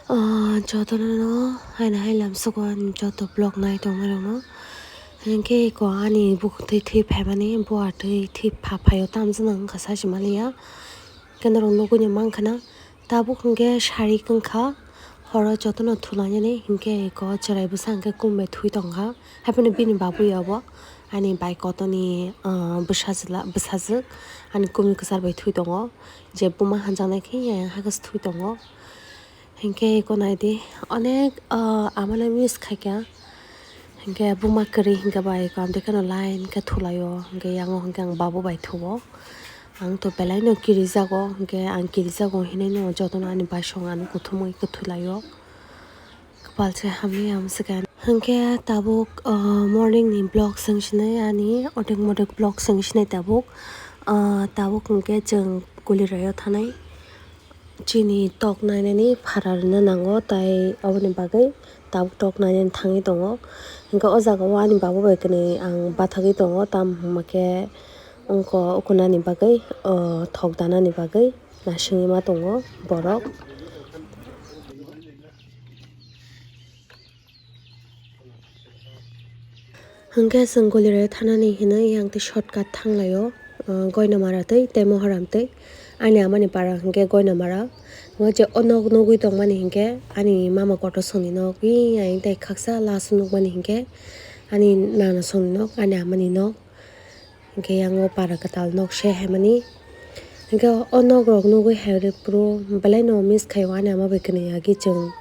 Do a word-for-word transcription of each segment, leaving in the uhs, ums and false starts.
Ah, jotono no haino hai lamsogo ani joto vlog nai tongmani rokno. Hinkhe eko ani bukhuk twi thwi phaimani, buar twi thwi pha phaio tamjano wngkha sachi maliya. Khe norok nugui no mankha na, tabuk hinkhe sari wngkha, horo jotono thulainani hinkhe eko chwrai bwsa hinkhe kum bai thwi tongkha. Haiphano bini babu ya obo ani bai kotorni, ah, bwsajwla-, bwsajwk ani kumi kwchar bai thwi tongo, je buma hanjaknai khe ya yang hakhe se thwi tongo. Hinkhe eko naidi onek, ah, amano miss khaikha. Hinkhe buma kwrwi hinkhe bai eko amtwi kheno line khe thulaio, hinkhe yango hinkhe ang babu bai thuo. Ang to belaino kirijago, hinkhe ang kirijago hinwi no jotono ani baisong ano kuthumwi kwthwi laio. Kwpal se hamya ang swkang. Hinkhe tabuk, ah, morning ni vlog swng sinai ani, odek modek vlog swng sinai tabuk. Ah, tabuk hinkhe chwng Guliraio thanai. Chini tok nainani phara rwna nango, tai aboni bagwi tabuk tok nainani thangwi tongo. Hinkhe o jaga o ani babu bai kwnwi ang bathagwi tongo, tamo hwnba khe wngkha ukunani bagwi, o thok danani bagwi nasingwi ma tongo borok. Hinkhe chwng Guliraio thanani hinwi yang tei shortcut thanglaio, ah, Goinamara tei, tei Moharam tei. Ani amani para hinkhe Goinamara. Ngo je o nok nugui tongmani hinkhe ani mama kotor songni nok, wi ayang tei khaksa last nukmani hinkhe ani nana songni nok, ani amani nok. Hinkhe yang o para kwtal nok se haimani. Hinkhe o nok rok nugui hai rw phuru belai no miss khai o ani ama bai kwnwi agi chwng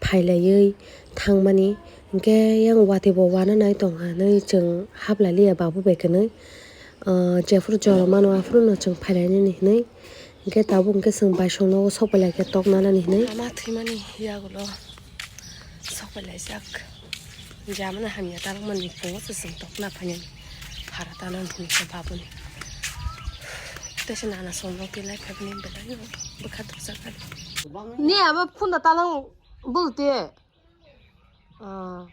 phailaiwi thangmani. Hinkhe yang watwi bo wana nai tong hinwi chwng hablai liya babu bai kwnwi. Ah, jephuru jora mano aphuru no chwng phailainani hinwi. Hinkhe tabuk hinkhe chwng baisong nogo sok pai laikha tok nanani hinwi. Ama thwimani yagulo sok pai laijak. Jamani hamya talangmani pungo se chwng tokna phainani phara tanani hinwi khe babuni. Tesa nana songno twi lai phaibani belai no bwkha dukjak ani. Ni abo phunda talang bul te. Ah.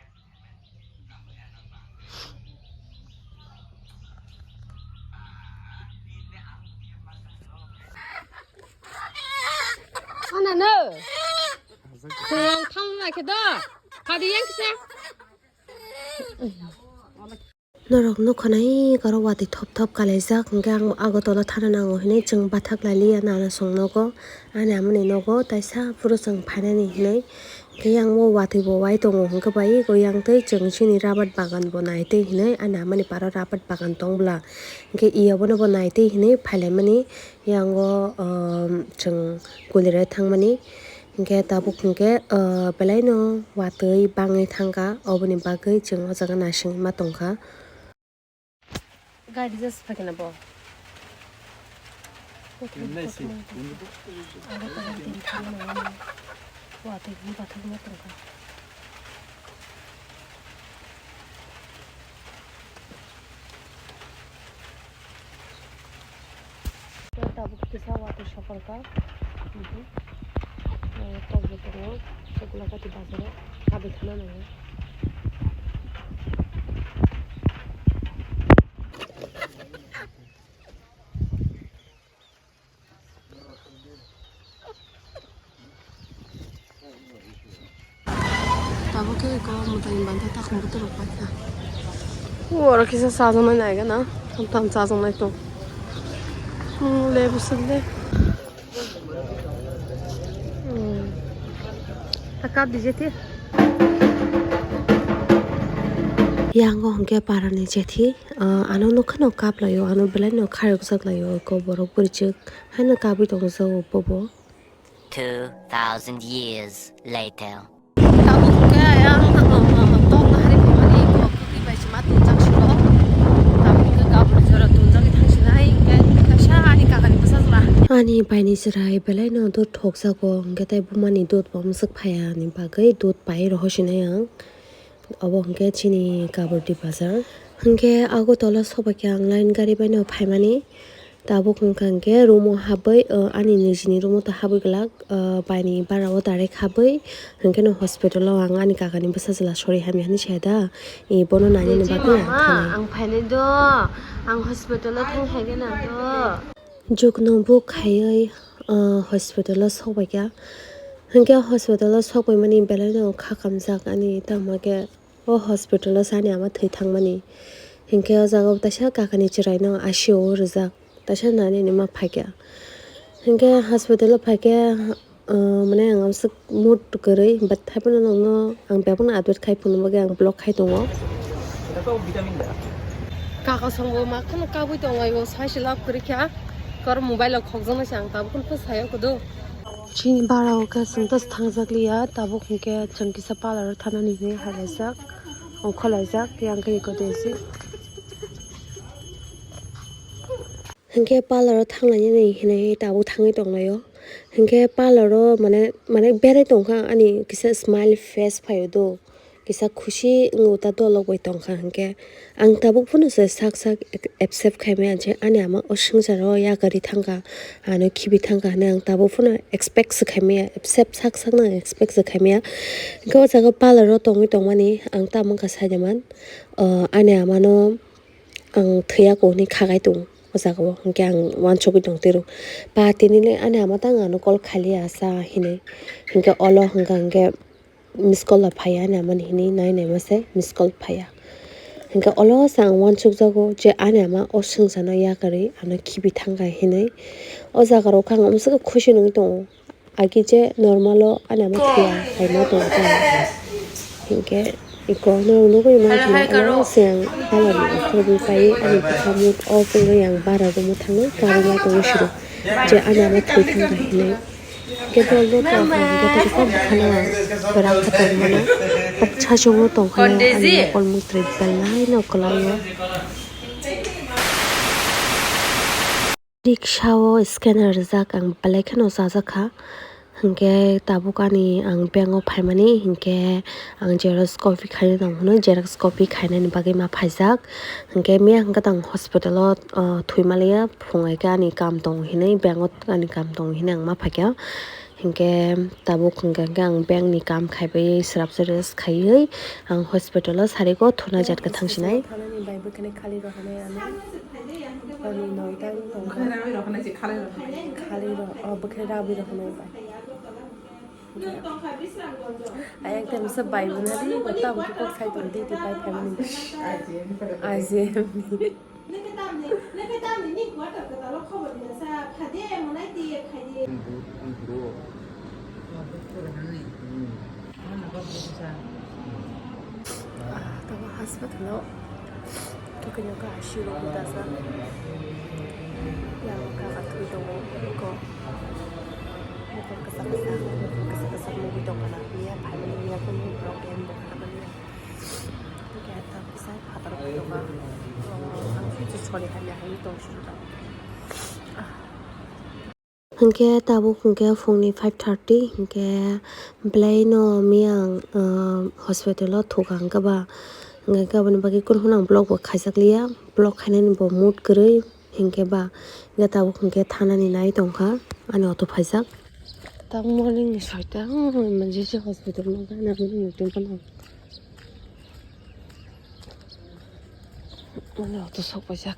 Ana no. Khorang thang na khe do. Khadi yang kisa. Norok nukha nai oro watwi thop thop kalaijak, hinkhe ang Agartala thana nango hinwi chwng bathak lailiya nana song nogo, ani amani nogo taisa phuru chwng phainani hinwi. Hinkhe yang o watwi bo wai tongo, hinkhe bai eko yang tei chwng chini rabar bagan bo nai tei hinwi ani amani paro rabar bagan tong bwla, hinkhe iya bono bo nai tei hinwi phailaimani. Yang o, um, chwng Guliraio thangmani, hinkhe tabuk hinkhe, uh, belai no watwi bangwi thangkha, oboni bagwi chwng o jaga nasingwi ma tongkha. Gari just phakena bo. Watwi bathakma tongkha. Tabuk kisa watwi sokorkha. Tabuk tongo, Choglakati bazaro kabwi thana nango. Tabuk khe eko mwtai bantha takhum bwtwi rok paikha. Oro kisa chajaknai nai gana, tam tam chajaknai tong. Hmm, lebu sile. Hmm. Ta kap di jethi. Yang o hwnkhe parani jethi, ah, ano nukha no kap laio, ano belai no kharokjak laio, eko borok bwrwichwk haino kabwi tongjao bobo. Two thousand years later. Tabuk khe ayang, ah, ah, ah, tok nahari phaimani kok kwtwi bai se ma tunjak silo. Tabuk khe kabul jora tunjagwi thangsinai, hwnkhe kaisa ani kakani bwsajla. Ani baini chwrai belai no dud thokjago, hwnkhe tai bumani dud bo mwswk phaiya ni bagwi dud pai rohosinai ang. Obo hwnkhe chini Kabardi bazar. Hwnkhe Agartala sobaikhe ang line gari bai no phaimani. Tabuk wngkha hwnkhe room o habwi, o, ani nijini room o ta habwi glak, o, baini bara o direct habwi, hwnkhe no hospital o ang ani kakani bwsajwla sori hamya hinwi saya da, e, bono nainani bagwi ang thanai. Ang phainai do, ang hospital o thang hai gana do. Jukno book khaiwi, o, hospital o sokbaikha. Hinkhe hospital o sokpaimani belaino kha kamjak ani tamo khe o hospital o sani ama thwi thangmani. Hinkhe o jaga o teisa kakani chwraino I C U o rwjak, teisa nani nima phaikha. Hinkhe hospital o phaikhe, uh, mane ang aswk mood kwrwi, but haiphano nokno ang bebakno update khai phunukna bagwi ang vlog khai tongo. Kaka songbo ma kheno kabui tongo, aibo sai se love kwrwi kha. Kor mobile o khokjaknai se ang tabuk phano sai o kudu. Chini bara o khe chwng tas thangjak liya, tabuk hinkhe chwng kisa parlour o thanani hinwi hai laijak, ongkhor laijak, yang khe eko de si. Hinkhe parlour o thanglainani hinwi tabuk thangwi tonglaio. Hinkhe parlour o mane, mane berai tongkha ani kisa smile face phaio do. Kisa khusi wngwi ta dolok bai tongkha hinkhe ang tabuk phano se sak sak accept khaimaya je ani ama o swngcharo yakarwi thangkha, ano khibi thangkha hinwi ang tabuk phano expect se khaimaya, accept sak sakno ang expect se khaimaya. Hinkhe o jaga parlour o tongwi tongmani ang tamo wngkha saidaman, o ani amano ang thwiya ko hinwi khagai tongo o jaga o, hinkhe ang uansukgwi tong tiro. Pa tini le ani ama tang ano call khailiya sa hinwi, hinkhe olo hinkha hinkhe miss call rok phaiya ani amani hinwi nai nai mase miss call phaiya. Hinkhe olo se ang uansukjago je ani ama o swngcharno yakarwi ano khibi thangkha hinwi. O jaga rok khe ang amswkhe khusi nungwi tongo. Agi je normal o ani ama thwiya hai ma tongo ta. Hinkhe iko norok nugwi ma chwng olo se ang parlour ni ongkhorwi pai ani bwkha mood off wngwi ang bara room o thangwi karwi ma tongo siro je ani ama thwi thangkha hinwi. Kebo lo to ang khe to kisa bwkhano ang kwrak kha tongmano. Sachungo tongkhana ani mokol muktwi belai no kwlaio. Riksha o scanner rijak ang belai kheno chajak kha. Hinkhe tabuk ani ang bank o phaimani hinkhe ang xerox copy khaina tong hwnwi xerox copy khainani bagwi ma phaijak. Hinkhe miya hinkhe tang hospital o, o, thwi maliya. Phung hai khe ani kam tongo hinwi, bank o ani kam tongo hinwi ang ma phaikha. Hinkhe tabuk hinkhe, hinkhe ang bank ni kam khaibai srap se rest khaiwi ang hospital o sari go thuna jat kwthang sinai. Thanani bai bwkhani khali rok hinwi ano horni noita wng tongkha. Khali rok, o, bwkhani rabwi rok hinwi bai. Ayang tem se bai bo nari, tamo kok sai tong di, di bai phaimani. Aje. Tamo hospital o. Kikanya ka asiro ko dasa. Ya ka atwi tongo ko. Mokol kasa kasa, mokol kasa kasa mugwi tongkha na. Miya phaimani miya kunu problem bo khana mani. Kaya ta kisa phatar ko ka. Ang sui sori hamya hai tong suru ta. Hinkhe tabuk hinkhe phungni five thirty hinkhe belaino miyang, ah, hospital o thukha hinkhe ba, hinkhe aboni bagwi kunu phano ang vlog bo khaijakliya, vlog khainani bo mood kwrwi hinkhe ba, hinkhe tabuk hinkhe thanani nai tongkha ani auto phaijak. Tabuk morning ni soita, hmm, emergency hospital no gana gana muitu phano ani auto sok paijak.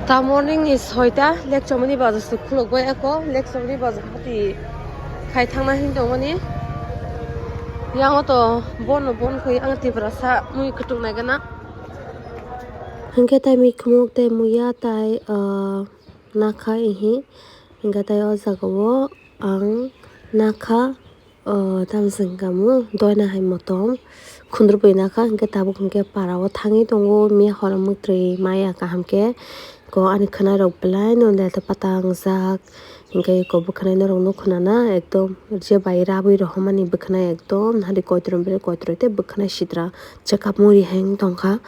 Ta morning ni soita, lekchomani bajar se khuluk bai ako, lekchomani bajar hati khai thangna hin tongmani. Yang auto bon no bon khui ang Tiprasa mui kutung nai gana. Hingke tai mi khumuk tai muya tai, ah, nakha ihi. Hingke tai o jaga o ang nakha. O, tamo se hingka mo, doina hai motom, khundrubui nakha, hingke tabuk hingke para o thangwi tongo, miya horo mwtrwi maya kaham khe, ko ani khwnai rok belai no leta pata wngjak, hingke ko bwkhwnai norok no khwnana ekdom je bai rabwi rohormani bwkhwnai ekdom nahari koitrom bai koitrom tei bwkhwnai sitra chekap muri hai wng tongkha,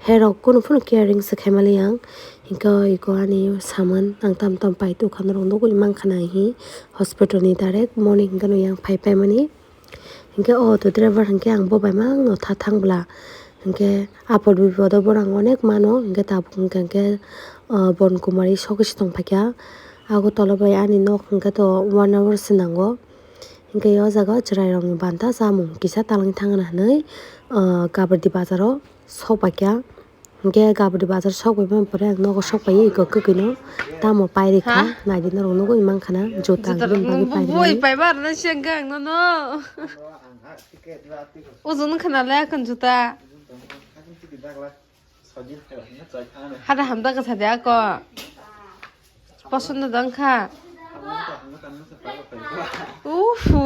herok kunu phano caring se khaimali ang, hingke iko ani saman ang tam tam pai tongkha norok nugui mankha na hi. Hospital ni direct morning hingke no yang phai paimani. Hingke o auto driver hingke ang bo bai mang no tha thang bwla. Hingke apot bipot o borang onek mano, hingke tabuk hingke, hingke, ah, Bon Kumari sogwi se tong paikha. Agartala bai ani nok hingke to one hour se nango. Hingke o jaga o chwrai rok ni banta chamung kisa talangwi thangna hinui, ah, Kabaddi bazar o sok paikha. Hingke gabudi bazar sok bai mani pore ang nogo sok pai eko kwkwi no tamo pai rikha. Ha? Naidi norok nugwi mankha na juta ang bini bagwi pai rikha. Boi pai bar na siang khe ang nono. Ujung khna le akhon juta. Hada hamda kasa de ako. Posondo dang kha. Uhu.